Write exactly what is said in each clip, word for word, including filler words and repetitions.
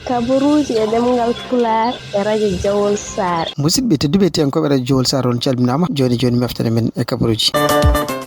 Kabaruuji e ɗemngal Pulaar e radio Jawol Saare. Musidɓe tedduɓe, hettiyankooɓe radio Jawol Saare, on calminaama. Jooni jooni, meftere men e kabaruuji.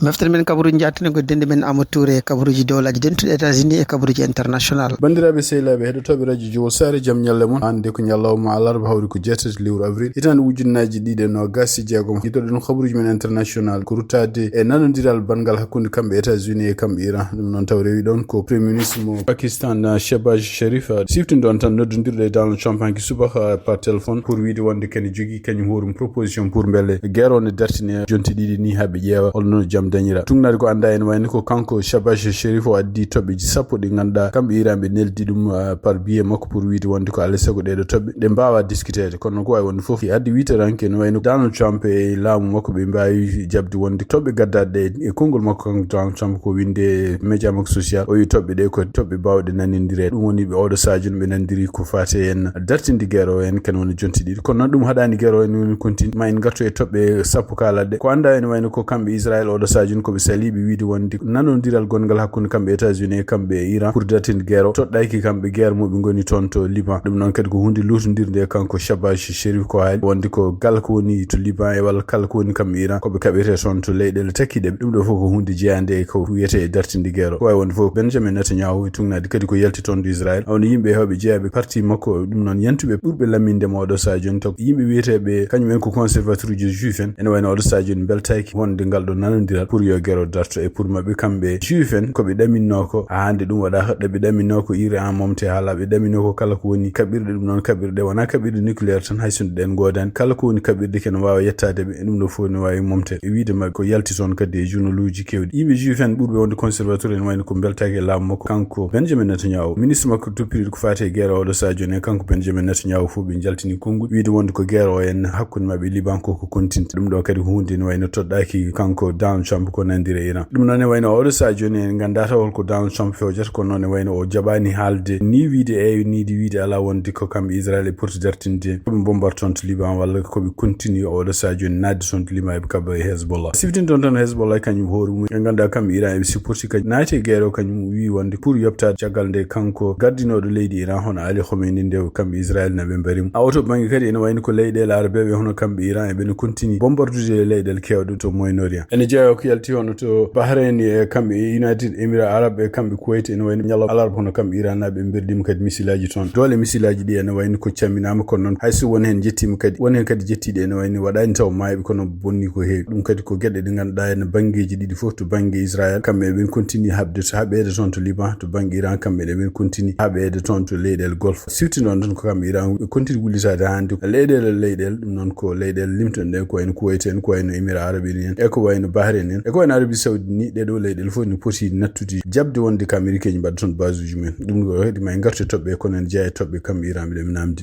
Meftere men kabaruuji, njaarten e goddende men Amadou Touré e kabaruuji dowlaaji dentuɗi États-Unis e kabaruuji international. Banndiraaɓe sehilaaɓe heɗotooɓe radio Jawol Saare, jam ñalle mon. Hannde ko ñalawma alarba, hawri ko jeetati lewru avril, hitaande ujunnaaji ɗiɗi e noogas e jeegom. Yiɗoɗen kabaruuji men international ko ruttaade e nanondiral banngal hakkunde kamɓe États-Unis e kamɓe Iran. Ɗum noon taw rewi ɗoon ko Premier Ministre mo Pakistan, Shehbaz Sharif. Siftinɗo on tan noddondirɗo e Donald Trump hanki subaka par téléphone pour wiide wonde kene jogii kañum hoorum proposition pour mbele guerre o ne dartine jonte ɗiɗi ni haa ɓe ƴeewa holno jam dañira. Tugnaade ko anndaa ene wayno ko kanko Shehbaz Sharif o addi toɓɓe sappo ɗi ngannduɗaa kamɓe Iran ɓe neldi ɗum, ah, par biais makko pour wiide wonde ko alaa e sago ɗeeɗo toɓɓe ɗe mbaawa discuteede. Kono ko waawi wonde fof, addi wiiteranke no wayno Donald Trump e laamu makko ɓe mbaawi jaɓde wonde toɓɓe gaddaaɗe ɗe e konngol makko kanko Donald Trump ko winde e média makko social, o wi toɓɓe ɗe ko toɓɓe baawɗe nanondireede. Ɗum woni ɓe oɗo sahaa jooni ɓe nanondiri ko faati en dartinde guerre o en, kene woni jonte ɗiɗi. Kono noon ɗum haɗaani guerre o en woni continue, ma en ngartu e toɓɓe sappo kaalaɗe. Ko anndaa ene wayno ko kamɓe Israël oɗo sahaa jooni ko ɓe saliiɓe wiide wonde nanondiral gonngal hakkunde kamɓe États-Unis e kamɓe Iran pour dartinde guerre o toɗɗaaki kamɓe guerre mo ɓe ngoni toon to Liban. Ɗum noon kadi ko huunde luutondirnde e kanko Shehbaz Sharif ko haali wonde ko kala ko woni to Liban e walla kala ko woni kamɓe Iran ko ɓe kaɓete toon to leyɗeele takkiiɗe ɓe. Ɗum ɗo fof ko huunde jeyaande e ko wiyetee e dartinde guerre o. Ko waawi wonde fof Benjamin Netanyahu e tugnaade kadi ko yalti toon to Israël. Wonde yimɓe heewɓe jeyaaɓe parti makko, ɗum noon yantuɓe ɓurɓe laminde mo oɗo sahaa jooni, taw yimɓe wiyeteeɓe kañum en ko conservateur uji juif en, ene wayno oɗo sahaa jooni mbeltaaki wonde ngal ɗo nanondiral pour yo guerre o darto e pour maɓɓe kamɓe juif en ko ɓe ɗaminno ko haa hannde ɗum waɗaaka. Ɓe ɗaminno ko Iran momte haa laaɓa, ɓe ɗaminno ko kala ko woni kaɓirɗe, ɗum noon kaɓirɗe wonaa kaɓirɗe nucléaire tan, hay so ɗen ngoodani, kala ko woni kaɓirɗe kene waawa yettaade ɓe, ɗum ɗo fof ne waawi momte. E wiide maɓɓe ko yalti toon kadi e journal uji keewɗi. Yimɓe juif en ɓurɓe wonde conservateur en wayno ko mbeltaaki e laamu makko kanko Benjamin Netanyahu. Ministre makko toppitiiɗo ko faati e guerre oɗo sahaa jooni e kanko Benjamin Netanyahu fof ɓe njaltini konnguɗi wiide wonde ko guerre o en hakkunde maɓɓe e Liban ko ko continue. Ɗum ɗo kadi ko huunde ne wayno toɗɗaaki kanko Donald Trump ko nanndiri e Iran. Ɗum noon ne wayno oɗo sahaa jooni en nganndaa taw holko Donald Trump fewjata, kono noon ne wayno o jaɓaani haalde ni wiide eeyo ni di wiide alaa wonde ko kamɓe Israël e poti dartinde ko ɓe mbombata toon to Liban walla ko ɓe continue oɗo sahaa jooni naatde toon to Liban eɓe kaɓa e Hezbollah. Siftinton tan Hezbollah kañum hoore mum en nganndaa kamɓe Iran eɓe supporti kadi naati e guerre o kañum wi wonde pour yoɓtaade caggal nde kanko gardinooɗo leydi Iran hono Ali Khamenei nde kamɓe Israël na ɓe mbari mo. A oto bannge kadi ene wayno ko leyɗeele arabeeɓe hono kamɓe Iran eɓe no continue bombardude leyɗeele keewɗe to Moyen-Orient. Ene jeeya ko yalti hono to Bahrain e kamɓe e United Emirates Arabes e kamɓe Kuwait ene wayno ñalawma alarba hono kamɓe Iran naaɓe ɓe mberdiima kadi misilaaji toon. Doole misilaaji ɗi ene wayno ko camminaama kono noon hay so won heen jettiima kadi, won heen kadi jettiiɗe ene wayno waɗaani taw maayɓe kono bonni ko heewi. Ɗum kadi ko geɗe ɗe ngannduɗaa ene banngeeji ɗiɗi fof to bannge Israël kamɓe eɓen continue haɓde to haɓeede toon to Liban, to bannge Iran kamɓe eɓen continue haɓeede toon to leyɗeele Golfe. Sifti noon tan ko kamɓe Iran ɓe continue wullitaade haa hannde. Leyɗeele leyɗeele ɗum noon ko leyɗeele limtonɗe ko wayno Kuwait en, ko wayno Émirats Arabes Unis en, e ko wayno Bahrain en, e ko wayno Arabie Saoudite ni, ɗeɗo leyɗeele fof ne poti nattude jaɓde wonde ko Amérique ji mbaɗa toon base uji mumen. Ɗum ɗo kadi ma en ngartu e toɓɓe kono ene jeeya e toɓɓe kamɓe Iran ɓe ɗe mi namdi.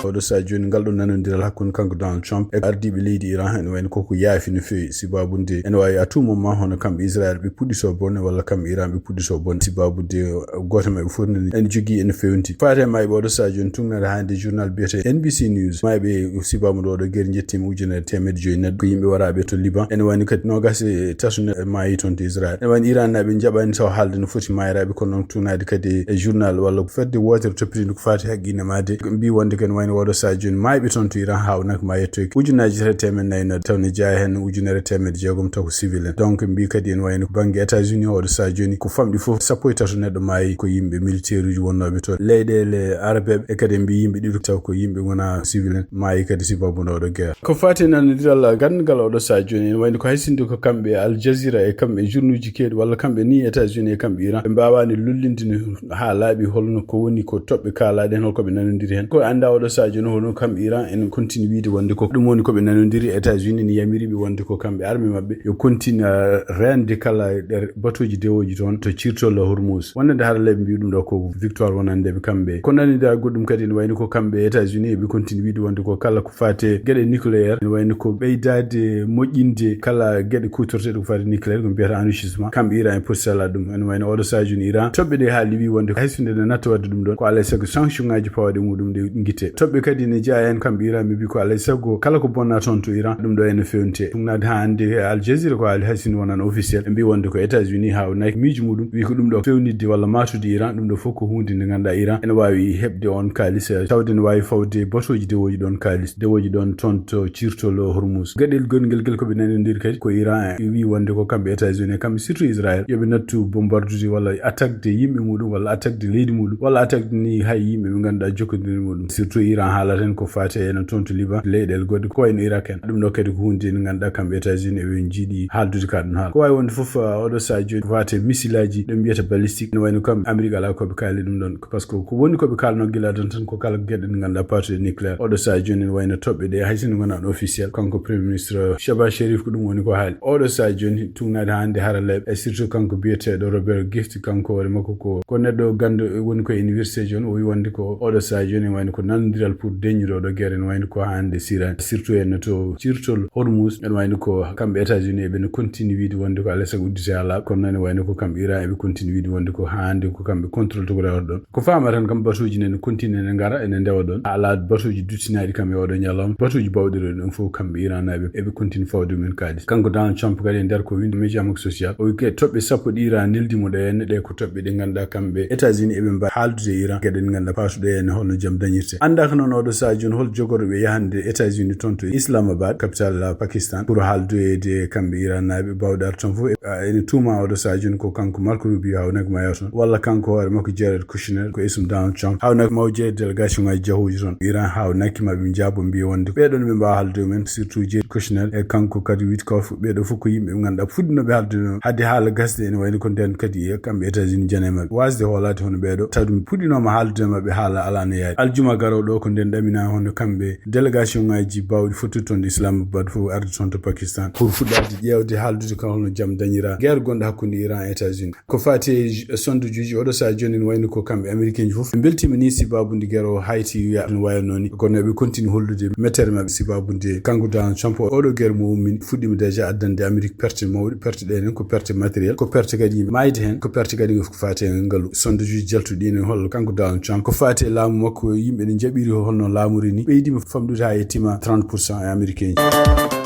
Oɗo sahaa jooni ngal ɗo nanondiral hakkunde kanko Donald Trump e ardiiɓe leydi Iran ene wayno koko yaafi no feewi sibabude ene waawi à tout moment hono kamɓe Israël ɓe puɗɗito bonde walla kamɓe Iran ɓe puɗɗito bonde sibabude gooto maɓɓe fof ne ene jogii ene fewndi. Faate maayɓe oɗo sahaa jooni tugnaade haa hannde journal biyetee N B C News maayɓe sibabude oɗo guerre jettiima ujunere teemedde joyi neɗɗo ko yimɓe waraaɓe to Liban. Ene wayno kadi noogas e tato neɗɗo maayi toon to Israël. Ene wayno Iran naaɓe njaɓaani taw haalde no foti maayiraaɓe kono noon tugnaade kadi e journal walla fedde wootere toppitiinde ko faati haqqille maayde mbi wonde kadi wayno oɗo sahaa jooni maayɓe toon to Iran haawnaaka ma yettoyke ujunnaaji tati e teemedde nayi neɗɗo taw ne jeyaa heen ujunere teemedde jeegom taw ko civil en. Donc mbi kadi ene wayno bannge États-Unis oɗo sahaa jooni ko famɗi fof sappo e tato neɗɗo maayi ko yimɓe militaire uji wonnooɓe toon. Leyɗeele arabeeɓe e kadi mbi yimɓe ɗiɗo taw ko yimɓe ngonaa civil en maayi kadi sibabude oɗo guerre. Ko faati e nanondiral ganngal oɗo sahaa jooni ene wayno ko hay sinno ko kamɓe Al Jazeera e kamɓe journal uji keewɗi walla kamɓe ni États-Unis e kamɓe Iran ɓe mbaawaani lullinde no haa laaɓi holno ko woni ko toɓɓe kaalaaɗe heen holko ɓe nanondiri heen. Ko anndaa oɗo sahaa jooni hono kamɓe Iran ene continue wiide wonde ko ɗum woni ko ɓe nanondiri, États-Unis ne yamiri ɓe wonde ko kamɓe armée maɓɓe yo continue, ah, reende kala ɗer batuuji dewooji toon to ciirtol Hormuz. Wonande haralleeɓe mbi ɗum ɗo ko victoire wonande ɓe kamɓe. Ko nanondiral goɗɗum kadi ene wayno ko kamɓe États-Unis eɓe continue wiide wonde ko kala ko faati e geɗe nucléaire ene wayno ko ɓeydaade moƴƴinde kala geɗe ko torteɗo ko fati nucléaire, ko mbiyata enrichissement, kamɓe Iran e poti salaade ɗum. Ene wayno oɗo sahaa jooni Iran toɓɓe ɗe haali wi wonde hay so nde ne natta wadde ɗum ɗon, ko alay sago sanction ngaji pawaɗe muɗum ɗe guite. Toɓɓe kadi ne jeeya heen kamɓe Iran, ɓe mbi ko alay sago kala ko bonna toon to Iran, ɗum ɗo ene fewnite. Ɗum naade haa hannde e Al Jazeera ko haali hay so nde wonano officiel, ɓe mbi wonde ko États-Unis haawnaki miijo muɗum, wi ko ɗum ɗo fewnitde walla matude Iran, ɗum ɗo fof ko huunde nde ngannduɗaa Iran ene waawi heɓde on kaalis, eh, tawde ne waawi fawde batoji dewoji ɗon kaalis, dewoji ɗon toon to ciirtol Hormuz. Gaɗel gonngel ngel ko ɓe nanondiri kadi ko Iran, eh, wi wonde ko kamɓe États-Unis, kamɓe surtout Israël, yo ɓe nattu bombardude walla attaquede yimɓe muɗum walla attaquede leydi muɗum walla attaquede ni hay yimɓe ɓe ngannduɗaa jokkodiri muɗum. Surtout Iran haalata heen ko faati e enen toon to Liban, leyɗeele goɗɗe ko wayno Irak en. Ɗum ɗo kadi ko huunde nde ngannduɗaa kamɓe États-Unis eɓe njiɗi haaldude ka ɗum haala. Ko waawi wonde fof, ah, oɗo sahaa jooni ko faati e missile aji ɗo mbiyata balistique, ne wayno kamɓe Amérique alaa ko ɓe kaali ɗum ɗon. Par ce que ko woni ko ɓe kaalno gila adana tan ko kala geɗe ɗe ngannduɗaa partie nucléaire. Oɗo sahaa jooni ne wayno toɓɓe ɗe hay so nde ngonaa officiel. Kanko Premier Ministre Shehbaz Sharif ko ɗum woni ko haali. Oɗo sahaa jooni tugnaade hannde haralleeɓe, e surtout kanko biyeteeɗo Robert Gift, kanko hoore makko ko, ko neɗɗo ganndo woni ko e université jooni, o wi wonde ko oɗo sahaa jooni wayno ko nanondiral pour deññude oɗo guerre, ene wayno ko hannde sirani, surtout en to ciirtol Hormuz, ene wayno ko kamɓe États-Unis eɓe no continue wiide wonde ko alay sago uddite haa laaɓa, kono noon ene wayno ko kamɓe Iran eɓe continue wiide wonde ko hannde ko kamɓe contrôle tugoree oɗo ɗon. Ko faama tan kam batuuji ne, ne continue ne ngara ene ndewa ɗon. Alaa batuuji duttinaaɗi kam e oɗo ñalawma. Batuuji bawɗi ɗo ɗon fof kamɓe Iran naaɓe eɓe continue fawde men kaalis. Kanko Donald Trump kadi e nder ko windi média makko social, o wi ke toɓɓe sappo ɗi Iran neldi mo ɗe ene, ɗe ko toɓɓe ɗe ngannduɗaa kamɓe États-Unis eɓe mbawi haaldude e Iran geɗe ɗe ngannduɗaa patuɗe ene holno jam dañirte. Anndaa ko noon oɗo sahaa jooni hol jogorɓe yahande États-Unis toon to Islamabad, capitale Pakistan, pour haaldoyeede kamɓe Iran naaɓe bawɗe ar toon fof. Ah, ene tuuma oɗo sahaa jooni ko kanko Marco Rubio hawnaki ma yaw toon, walla kanko hoore makko Jared Kushner, ko isum Donald Trump, hawnaki maw jeeyi délégation ngaji jahooji toon Iran, hawnaki ma ɓe njaabo mbiya wonde ɓeɗon ɓe mbawa haalde men, surtout Jared Kushner e kanko kadi Witkoff, ɓeɗo fof ko yimɓe ɓe ngannduɗaa fuɗɗinoɓe haalde men. Haade haala gasde ene wayno ko nden kadi e kamɓe États-Unis jana e maɓɓe wasde hoolaade hono ɓeɗo, taw ɗum puɗɗinoma haaldude maɓɓe haala ala no yaari. Aljuma garowo ɗo ko nden ɗamina hono kamɓe délégation ngaji bawɗi fottude toon Islamabad fof arde toon to Pakistan pour fuɗɗaade ƴeewde haaldude ko holno jam dañira guerre gonɗo hakkunde Iran e États-Unis. Ko faati e ju-, sondujuuji, oɗo sahaa jooni ne wayno ko kamɓe Américain ji fof ɓe mbeltiima ni sibabude guerre o hayti wiya no wayatnoo ni. Kono eɓe continue hollude mettere maɓɓe sibabude kanko Donald Trump o. Oɗo guerre mo ummini fuɗɗiima déjà addande Amérique perte mawɗe, perte ɗe enen ko perte matériel, ko perte kadi yimɓe maayde heen, ko perte kadi ko faati e ngalu. Sondujuuji jaltuɗi ne holla kanko Donald Trump ko faati e laamu makko, yimɓe ne njaɓiri holno laamori ni, ɓeydiima famɗude haa yettiima trente pour cent e Américain ji.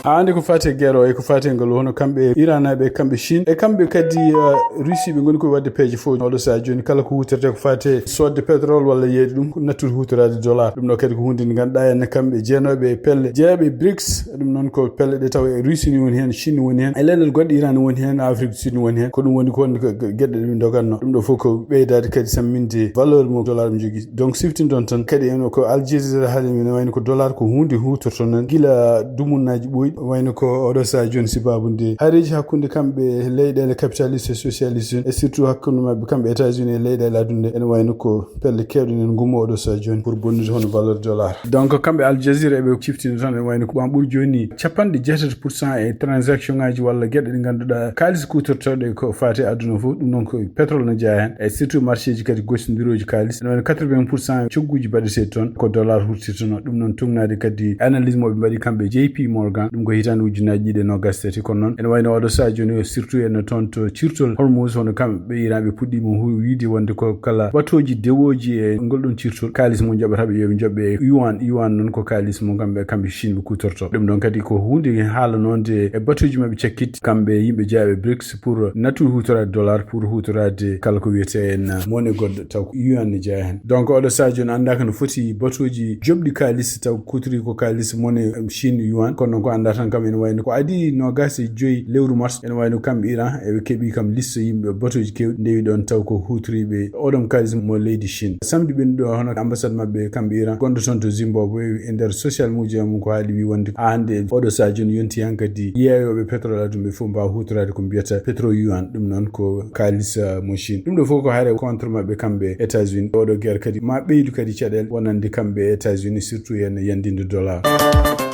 Haa hannde ko faati e guerre o e ko faati e ngalu, hono kamɓe Iran naaɓe e kamɓe Chine e kamɓe kadi, eh, Russie ɓe ngoni ko waɗde peeje fof. Oɗo sahaa jooni kala ko huutorte ko faati e soodde pétrole walla yeeyde ɗum ko nattude huutoraade dollar. Ɗum ɗo kadi ko huunde nde ngannduɗaa ene kamɓe jeenooɓe e pelle jeeyaɓe BRICS. Ɗum noon ko pelle ɗe taw e Russie ni woni heen, Chine woni heen, e leyɗeele goɗɗe Iran woni heen, Afrique du Sud woni heen. Ko ɗum woni ko wonde ko ge-, geɗe ɗe min doganno. Ɗum ɗo fof ko ɓeydaade kadi samminde valeur mo dollar mo jogii. Donc siftinɗon tan kadi eno ko Al Jazeera haali men wayno ko dollar ko huunde huutorto noon gila dumunnaaji ɓooyɗi, wayno ko oɗo sahaa jooni sibabude haareeji hakkunde kamɓe leyɗeele capitaliste e socialiste en, e surtout hakkunde maɓɓe kamɓe États-Unis e leyɗeele aduna ɗe, ene wayno ko pelle keewɗe nen ngummo oɗo sahaa jooni pour bonnude hono valeur dollar. Donc kamɓe Al Jazeera eɓe ciftina tan ene wayno ko ɓan ɓuri jooni capanɗe jeetati pour cent e transaction ngaji walla geɗe ɗe ngannduɗaa kaalis kuutortooɗe ko faati e aduna fof. Ɗum noon ko pétrole no jeyaa heen, e surtout marché ji kadi gostindirooji kaalis. Ene wayno quatre-vingts pour cent cogguuji baɗeteeɗi toon ko dollar hurtirtono. Ɗum noon tugnaade kadi analyse mo ɓe mbaɗi kamɓe J P Morgan, ɗum ko hitaande ujunnaaji ɗiɗi e noogaas e tati. Kono noon ene wayno oɗo sahaa jooni o surtout ene toon to ciirtol Hormuz, hono kamɓe Iran ɓe puɗɗiima hu-, wiide wonde ko kala batooji dewooji e ngol ɗon ciirtol kaalis mo njaɓata ɓe yo ɓe njoɓɓe e yuan. Yuan noon ko kaalis mo kamɓe, kamɓe Chine ɓe kuutorto. Ɗum ɗon kadi ko huunde haalanoonde e batuuji maɓɓe cakkit kamɓe yimɓe jeeyaɓe BRICS pour nattude huutoraade dollar pour huutoraade kala ko wiyetee en monnaie goɗɗo taw ko yuan ne jeyaa heen. Donc oɗo sahaa jooni anndaaka no foti batuuji joɓɗi kaalis taw kuutori ko kaalis monnaie, um, Chine yuan. Kono noon ko anndaa tan kam ene wayno ko adii noogaas e joy lewru mars ene wayno kamɓe Iran eɓe keɓi kam liste yimɓe batuuji keewɗi ndewi ɗon taw ko huutoriiɓe oɗon kaalis mo leydi Chine. Samedi ɓennuɗo hono ambassade maɓɓe kamɓe Iran gonɗo toon to Zimbabwe e nder social media mum ko haali wi wonde haa hannde oɗo sahaa jooni yonti heen kadi yeeyooɓe pétrole aduna ɓe fof mbaawa huutoraade ko mbiyata pétro yuan. Ɗum noon ko kaalis, ah, mo Chine. Ɗum ɗo fof ko hare contre maɓɓe kamɓe États-Unis. Oɗo guerre kadi ma ɓeydu kadi caɗeele wonande kamɓe États-Unis surtout heen yandinde dollar.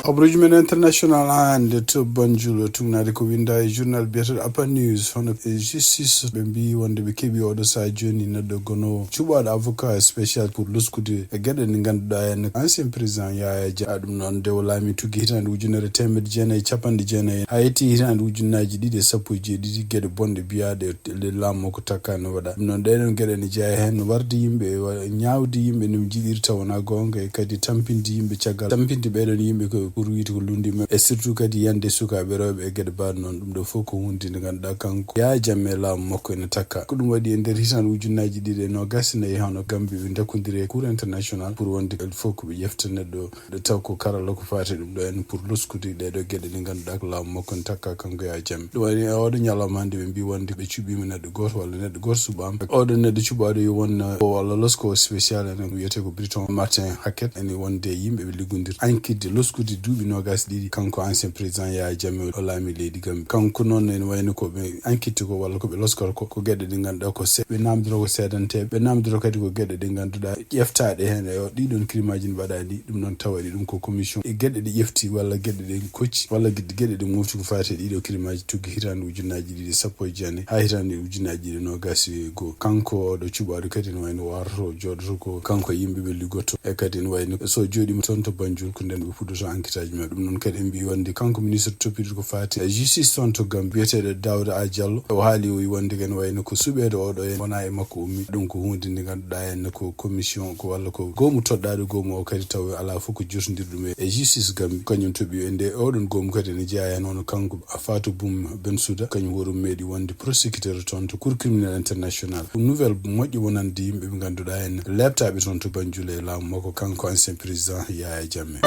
Obroji men international. Hannde to Banjul, tugnaade ko winnda e journal biyeteeɗo Apa News, hono e justice, ɓe mbiyi wonde ɓe keɓi oɗo sahaa jooni neɗɗo gonoowo cuɓaaɗo avocat spécial pour luskude e geɗe ɗe ngannduɗaa en, ancien président Yaya Jammeh. Ɗum noon, nde o laami tuggi hitaande ujunere teemedde jeenayi e capanɗe jeenayi, haa yetti hitaande ujunnaaji ɗiɗi e sappo e jeeɗiɗi, geɗe bonɗe biyaaɗe e laamu makko takka no waɗa. Ɗum noon, ɗee ɗoon geɗe ne jeyaa heen warde yimɓe, wa-, ñaawde yimɓe no ɓe njiɗiri tawa wonaa goonga, e kadi tampinde yimɓe caggal. Tampinde ɓee ɗoon yimɓe ko pour wiyde ko lundi maɓɓe, e surtout kadi yande sukaaɓe rewɓe e geɗe baaɗe noon. Ɗum ɗoo fof ko huunde nde ngannduɗaa kanko Yaya Jammeh e laamu makko ene takka. Ko ɗum waɗi e nder hitaande ujunnaaji ɗiɗi e noogaas e nayi, hono Gambie ɓe ndokkondiri e Cour international pour wonde il faut ko ɓe ƴefta neɗɗo ɗo taw ko karalla ko faati ɗum ɗo en pour luskude ɗee ɗoo geɗe ɗe ngannduɗaa ko laamu makko ne takka kanko Yaya Jammeh. Ɗum waɗi e ooɗoo ñalawma hannde ɓe mbii wonde ɓe cuɓiima neɗɗo gooto walla neɗɗo gooto suɓaama. Ooɗoo neɗɗo cuɓaaɗo yo won, uh, o walla losko spécial ene wiyetee ko Briton Martin Hackett ene wonde e yimɓe ɓe liggondirta enquête de luskude duuɓi noogaas e ɗiɗi kanko ancien président Yaya Jammeh o laami leydi Gambie. Kanko noon ene wayno ko ɓe enquête ko walla ko ɓe loskata ko, ko geɗe ɗe ngannduɗaa ko se-, ɓe naamndotoo ko seedanteeɓe, ɓe naamndotoo kadi ko geɗe ɗe ngannduɗaa ƴeftaaɗe heen e o-, ɗii ɗoon crime aji ne mbaɗaa ɗi, ɗum noon tawa ɗi ɗum ko commission e geɗe ɗe ƴefti walla geɗe ɗe kocci walla geɗe, geɗe ɗe mofti ko faati e ɗii ɗoo crime aji tuggi hitaande ujunnaaji ɗiɗi e sappo e jeenayi haa hitaande ujunnaaji ɗiɗi e noogaas e goo. Kanko oɗo cuɓaaɗo kadi ne wayno warto jooɗoto ko kanko e yimɓe ɓe liggoto e kadi ne wayno so jooɗiima toon to Banjul ko ndeen ɓe puɗɗoto enquête aji maɓɓe. Ɗum noon kadi en mbii wonde kanko ministre toppitooɗo ko faati e justice toon to Gambie biyeteeɗo Daouda A Diallo o haali o wi wonde kene wayno ko suɓeede oɗo en wonaa e makko ummi. Ɗum ko huunde nde ngannduɗaa en ko commission ko walla ko goomu toɗɗaaɗo goomu o kadi taw alaa fof ko jotondir ɗum e, e justice Gambie. Kañum toɓi e nde oɗon goomu kadi ene jeyaa heen hono kanko Fatou Boum Bensouda, kañum hoɗum meeɗi wonde prosecuteur toon to Cour criminelle internationale. Ko nouvelle moƴƴo wonande yimɓe ɓe ngannduɗaa en leeptaaɓe toon to Banjul e laamu makko kanko ancien président Yaya Jammeh.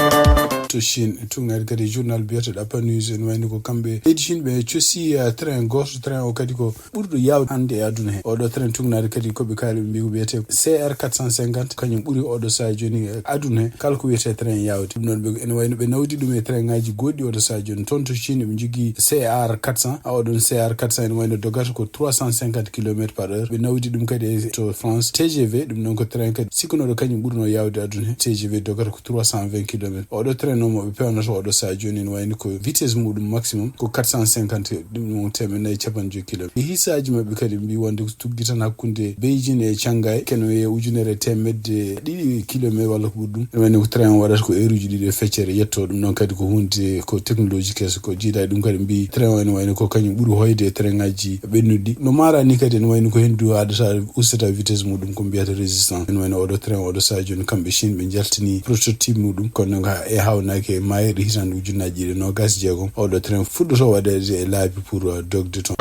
To Chine, tugnaade kadi journal biyeteeɗo Apa News ene wayno ko kamɓe leydi Chine ɓe cosi, uh, train gooto, train o kadi ko ɓurɗo yaawde hannde e aduna he. Oɗo train tugnaade kadi ko ɓe kaali ɓe mbii ko wiyetee C R quatre cent cinquante, kañum ɓuri oɗo sahaa jooni e aduna he kala ko wiyetee train yaawde. Ɗum noon ɓe ene wayno ɓe nawdi ɗum e train ngaji goɗɗi oɗo sahaa jooni. Toon to Chine ɓe njogii C R quatre cent, a oɗon C R quatre cent ene wayno dogata ko trois cent cinquante kilomètres par heure. Ɓe nawdi ɗum kadi e to France T G V, ɗum noon ko train kadi sikkunooɗo kañum ɓurno yaawde aduna he. T G V dogata ko trois cent vingt kilomètres. Oɗo train noon mo ɓe pewnata oɗo sahaa jooni ene wayno ko vitesse muɗum maximum ko quatre cent cinquante, ɗum ɗum teemeɗɗe nayi e capanɗe joyi kilomètres. E hisaaji maɓɓe kadi mbii wonde ko tuggi tan hakkunde Beijing e Shanghai, kene wiyee ujunere e teemedde ɗiɗi kilomètres walla ko ɓuri ɗum. Ene wayno ko train o waɗata ko heure uji ɗiɗi e feccere yetto. Ɗum noon kadi ko huunde ko technologie keso ko jiidaa. Ɗum kadi mbii train o ene wayno ko kañum ɓuri hoyde e train ngaji ɓennuɗi. No maara ni kadi ene wayno ko henndu haadata ustata vitesse muɗum ko mbiyata résistance. Ene wayno oɗo train oɗo sahaa jooni kamɓe Chine ɓe njaltini prototype muɗum kono noon ha e hawnaaki e maayirɗe hitaande ujunnaaji ɗiɗi e noogaas e jeegom. Oɗo train fuɗɗoto waɗeede e laabi pour, uh, dogde toon.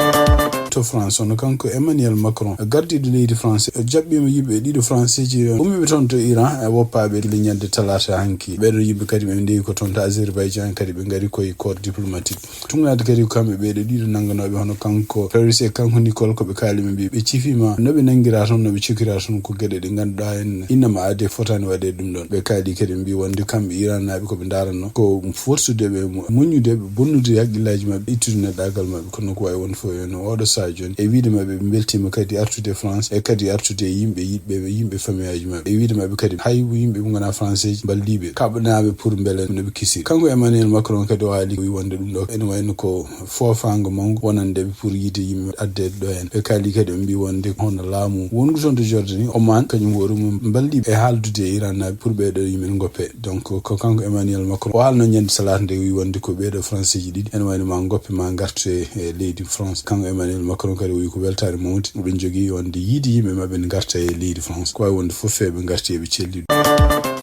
To France, hono kanko Emmanuel Macron, gardiiɗo leydi France, o jaɓɓiima yimɓe ɗiɗo Franseeji ummiiɓe toon to Iran, e woppaaɓe gila ñande talaata hanki. Ɓeeɗo yimɓe kadi ɓe ndewi ko toon to Azerbaïdjan, kadi ɓe ngari koye corps diplomatique. Tugnaade kadi ko kamɓe ɓeeɗo ɗiɗo nannganooɓe hono kanko Fabrice e kanko Nicole ko ɓe kaali ɓe mbii ɓe cifiima no ɓe nanngiraa toon, no ɓe cokkiraa toon ko geɗe ɗe ngannduɗaa en innama aade fotaani waɗeede ɗum ɗoon. Ɓe kaali kadi ɓe mbii wonde kamɓe Iran naaɓe ko ɓe ndaranno ko forsude ɓe, mo-, moññude ɓe, bonnude haqqillaaji maɓɓe, ittude neɗɗaagal maɓɓe. Kono ko waawi wonde fof en oɗo sahaa jooni e wiide maɓɓe ɓe mbeltiima kadi artude France e kadi artude e yimɓe yiɗɓe ɓe, yimɓe famiyaaji maɓɓe. E wiide maɓɓe kadi hay yimɓe ɓe ngonaa Franseeji mballiiɓe kaɓanaaɓe pour mbele no ɓe kisiri. Kanko Emmanuel Macron kadi o haali o wi wonde ɗum ɗo ene wayno ko foofaango mawgo wonande ɓe pour yiide yimɓe addeede ɗo heen. Ɓe kaali kadi ɓe mbii wonde hono laamu wonngu toon to Jordanie, Oman, kañum hoore mum mballiiɓe e haaldude e Iran naaɓe pour ɓeeɗo yimɓe ngoppe. Donc ko kanko Emmanuel Macron o haalno ñande talaata nde wi wonde ko ɓeeɗo Franseeji ɗiɗi ene wayno ma ngoppe ma ngarte e leydi France. Kanko Emmanuel Macron kadi o wi ko weltaare mawnde ɓe njogii wonde yiide yimɓe maɓɓe ne ngarta e leydi France. Ko waawi wonde fof feeɓe ngarti eɓe celli.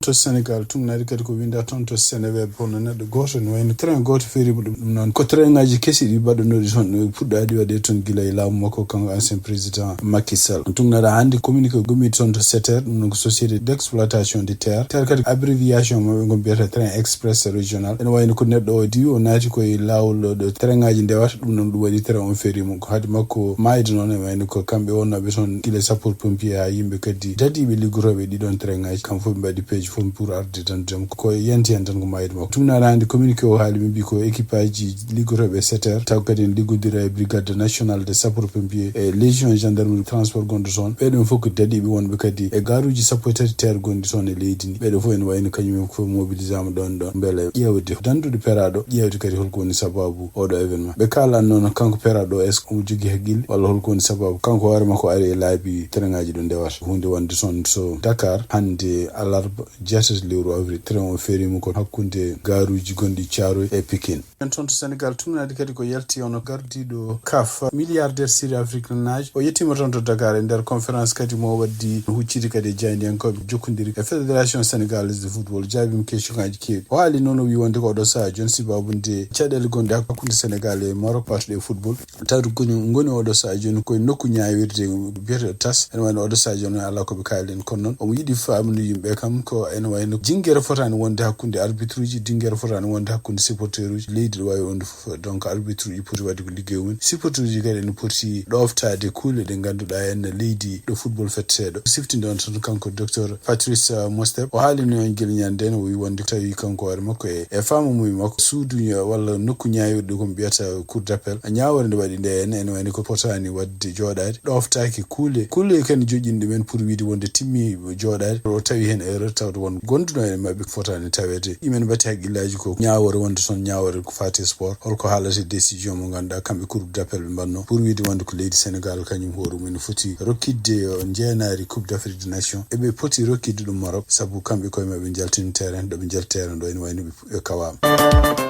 To Sénégal, tugnaade kadi ko winnda toon to Seneweb, hono neɗɗo gooto ne wayno train gooto feeriima ɗum. Ɗum noon ko train ngaji kesi ɗi mbaɗanooɗi toon, ɗo puɗɗaaɗi waɗeede toon gila e laamu makko kanko ancien président Macky Sall. Tugnaade hannde communiqué gommiiɗo toon to seter, ɗum noon ko société d'exploitation de terre. Terre kadi abréviation maɓɓe ngon mbiyata train express régional. Ene wayno ko neɗɗo o diwi o naati koye laawol ɗo train ngaji ndewata, ɗum noon ɗum waɗi train on feeriima. Ko haade makko maayde noon, ene wayno ko kamɓe wonnooɓe toon gila sapeur pompier haa yimɓe kadi dadiiɓe liggotooɓe ɗiɗon train ngaji, kamɓe fof ɓe mbaɗi peeje. Ɗum pour arde tan, joom ko yanti hen tan ko maayde makko. Tumnaade hannde communiqué o haali, ɓe mbi ko équipage ji liggotooɓe sept heures, taw kadi en liggodira e brigade nationale de sapeur pompier e légion gendarmerie transport gonɗo toon. Ɓeɗon fof ko daɗiiɓe wonɓe kadi e garuuji sappo e tati terre gonɗi toon e leydi ndi. Ɓeɗo fof ene wayno kañum en fof mobilisama ɗon ɗon, mbele ƴeewde danduɗo peraaɗo, ƴeewde kadi holko woni sababu oɗo événement. Ɓe kaalan noon kanko peraaɗo, est-ce que omo jogii haqqille walla holko woni sababu kanko hoore makko ari e laabi train ngaji ɗo ndewata. Huunde wonde toon to Dakar hannde alarba jeetati lewru avril, train o feeriima ko hakkunde garuuji gonɗi Thiaroye e Pikine. En toon to Sénégal, tumnaade kadi ko yalti, ono gardiiɗo CAF, milliardaire sud-africain naajo, o yettiima toon to Dakar e nder conférence kadi mo waddi, hucciti kadi e jaayndiyankooɓe jokkondiri e Fédération Sénégalaise de Football, jaabiima question ngaji keewɗi. O haali noon, o wi wonde ko oɗo sahaa jooni, sababu nde caɗeele gonɗe hakkunde Sénégal e Maroc, patuɗe e football, tawde koni ngoni oɗo sahaa jooni koye nokku ñaawirde biyeteɗo tas. Ene wayno oɗo sahaa jooni alaa ko ɓe kaali en, kono noon omo yiɗi faamnude yimɓe kam ko ene wayno jinngere fotaani wonde hakkunde arbitre uji, jinngere fotaani wonde hakkunde supporter uji, leydi ɗo waawi wonde fof. Donc arbitre uji poti waɗde ko liggey mum, supporter uji kadi ene poti ɗooftaade kuule ɗe ngannduɗaa en leydi ɗo football fetteteɗo. Siftinde on tan kanko docteur Patrice, uh, Mostep, o haalino en gila ñande ene, o wi wonde tawi kanko hoore makko e, e faamu mum makko suudu ña-, walla nokku ñaawirde ko mbiyata cour d'appel. Ñaawore nde waɗi nde ene, ene wayno ko potaani waɗde jooɗaade, ɗooftaaki kuule, kuule kan joƴƴini ɗumen pour wiide wonde timmi jooɗaade, o tawi heen erreur tawde won gonduɗo e maɓɓe fotaani taweede. Imen mbaɗti haqqillaaji ko ñaawore wonde toon, ñaawore ko faati e sport, holko haalata décision mo ngannduɗaa kamɓe cour d'appel ɓe mbaɗno pour wiide wonde ko leydi Sénégal kañum hoore mum ene foti rokkitde, o, njeenaari Coupe d'Afrique des Nations, eɓe poti rokkitde ɗum Maroc, sabu kamɓe koye maɓɓe njaltini terrain, ɗo ɓe njalti terrain ɗo ene wayno ɓe, ɓe kawaama.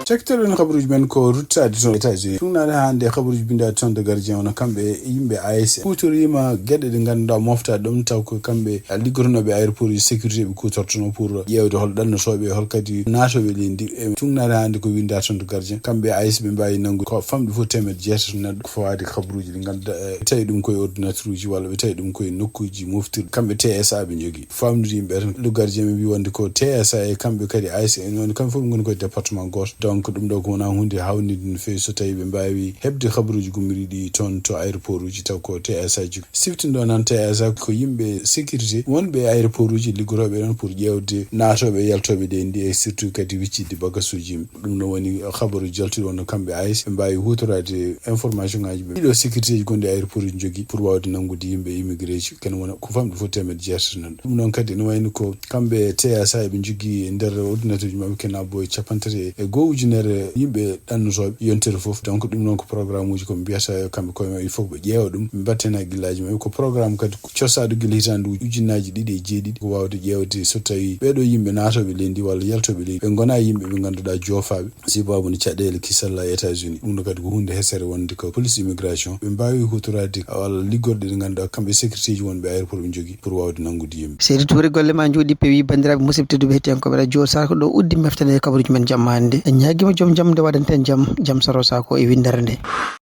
Cakkitorɗen habaruuji men ko ruttaade toon États-Unis. Tumnaade hannde habaruuji binndaaɗi toon de gardien, ono kamɓe e yimɓe A S kuutoriima geɗe ɗe ngannduɗaa moftaade ɗum, taw ko kamɓe liggotonooɓe aéroport uji sécurité ɓe kuutortono pour ƴeewde hol ɗannotooɓe e hol kadi naatooɓe leydi ndi. E tumnaade hannde ko winndaa toon to gardien, kamɓe A S ɓe mbaawi nanngude ko famɗi fof teemedde jeetati neɗɗo, ko fawaade ko habaruuji ɗi ngannduɗaa, e, tawi ɗum koye ordinateur uji walla ɓe tawi ɗum koye nokkuuji moftirɗi. Kamɓe T S A ɓe njogii. Famnude yimɓe tan, le gardien ɓe mbi wonde ko T S A e kamɓe kadi A S en woni kamɓe fof ɓe ngoni koye département gooto. Donc ɗum ɗo ko wona huunde hawnide no feewi so tawi ɓe mbaawi heɓde habaruuji gummoriiɗi toon to aéroport uji taw ko T S A jogi. Siftindo noon T S A ko yimɓe sécurité wonɓe e aéroport uji liggotooɓe ɗon pour ƴeewde naatooɓe e yaltooɓe leydi ndi e surtout kadi wiccidde bagasuuji yimɓe. Ɗum no woni habaru jaltuɗo wonno kamɓe A S ɓe mbaawi huutoraade information ngaji ɓe. Ɗiɗo sécurité ji gonɗi aéroport uji jogi pour waawde nanngude yimɓe immigré ji, kene wona ko famɗi fof teemedde jeetati nan. Ɗum noon kadi ene wayno ko kamɓe T S A eɓe jogii e nder ordinateur uji maɓɓe kena boye capanɗe tati e goo ujunere yimɓe ɗannotooɓe yontere fof. Donc ɗum noon ko programme uji ko ɓe mbiyata kamɓe koye maɓɓe il faut ko ɓe ƴeewa ɗum, ɓe mbatta heen haqqillaaji maɓɓe. Ko programme kadi cosaaɗo gila hitaande ujunnaaji ɗiɗi e jeeɗiɗi ko waawde ƴeewde so tawi ɓeeɗo yimɓe naatooɓe leydi walla yaltooɓe leydi ɓe ngonaa yimɓe ɓe ngannduɗaa joofaaɓe. Sibabu no caɗeele kisalla e États-Unis. Ɗum no kadi ko huunde hesere wonde ko police immigration ɓe mbaawi huutoraade walla liggorɗe ɗe ngannduɗaa kamɓe sécurité ji wonɓe aéroport ɓe njogii pour waawde nanngude yimɓe. Seydi Touré, golle ma njooɗi peewi, banndiraaɓe musidɓe tedduɓe heɗiyankooɓe radio Saar ko ɗo uddi meftere e kabaruuji men jamma hannde. En ñaagiima joom jam nde waɗanten jam, jam saro saako e winndere nde.